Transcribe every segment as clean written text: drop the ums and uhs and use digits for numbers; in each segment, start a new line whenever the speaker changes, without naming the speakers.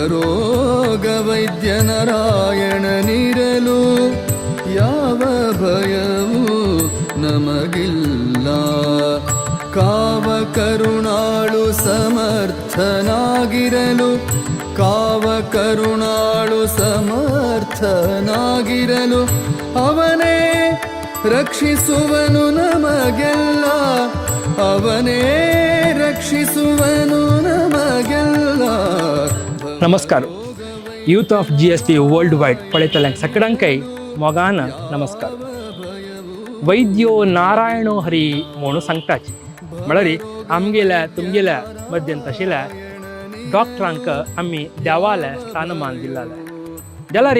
ಭವರೋಗ ವೈದ್ಯ ನಾರಾಯಣನಿರಲು ಯಾವ ಭಯವೂ ನಮಗಿಲ್ಲ. ಕಾವ ಕರುಣಾಳು ಸಮರ್ಥನಾಗಿರಲು, ಕಾವ ಕರುಣಾಳು ಸಮರ್ಥನಾಗಿರಲು, ಅವನೇ ರಕ್ಷಿಸುವನು ನಮಗೆಲ್ಲ, ಅವನೇ ರಕ್ಷಿಸುವನು ನಮಗೆಲ್ಲ.
ನಮಸ್ಕಾರ. Youth of GSB world wide पळयतल्यांक सगळ्यांकय मोगान नमस्कार. वैद्यो नारायणो हरी म्हणून सांगताची, म्हळ्यार आमगेल्या तुमगेल्या मध्यंत आशिल्ल्या डॉक्टरांक आमी देवालें स्थानमान दिल्लें. जाल्यार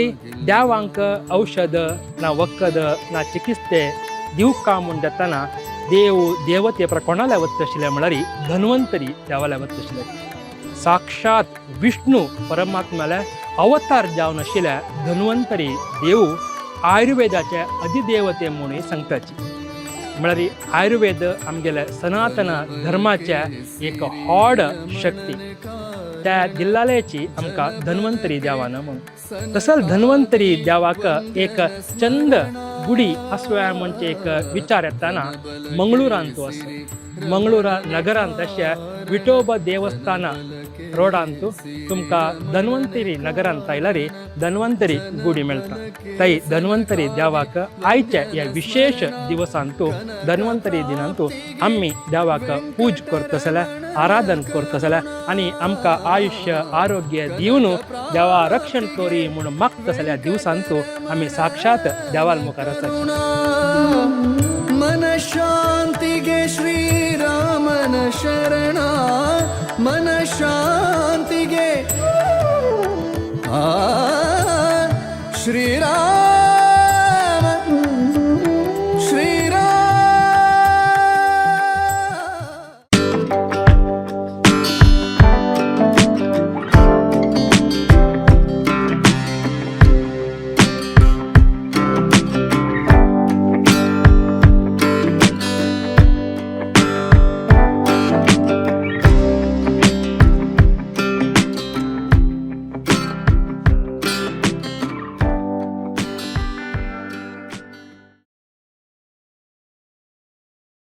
देवांक औषध ना वखद ना चिकित्से दिवका म्हूण दितना देव देवते कोणाल्या वता आशिल्लें म्हळ्यार धन्वंतरी देवाल्या वता आशिल्लें. साक्षात विष्णू परमात्म्याले अवतार जावन आशिल्ल्या धन्वंतरी देव आयुर्वेदाचे अधिदेवते म्हणून सांगताची. म्हळ्यार आयुर्वेद आमगेले सनातन धर्माचे एक व्हड शक्ती त्या दिल्लाल्याची आमकां धन्वंतरी देवान म्हणून. तसोच धन्वंतरी देवाक एक चंद गुडी आसव्या म्हणजे एक विचार येताना मंगळुरांत आसा. मंगळुरा नगरांत अशें विठोबा देवस्थान रोडांत तुमकां धन्वंतरी नगरांत आयल्यार धन्वंतरी गुडी मेळटा. तै धन्वंतरी देवाक आयच्या ह्या विशेष दिवसांतू, धन्वंतरी दिनांतू आमी देवाक पूज करतसले, आराधन करतसले आनी आमकां आयुष्य आरोग्य दिवन देवा रक्षण करी म्हूण मागतसल्या दिवसांतू आमी साक्षात देवाल मुखार वचाची.
ಮನ ಶಾಂತಿಗೆ ಶ್ರೀರಾಮನ ಶರಣ, ಮನ ಶಾಂತಿಗೆ ಆ ಶ್ರೀರಾಮ.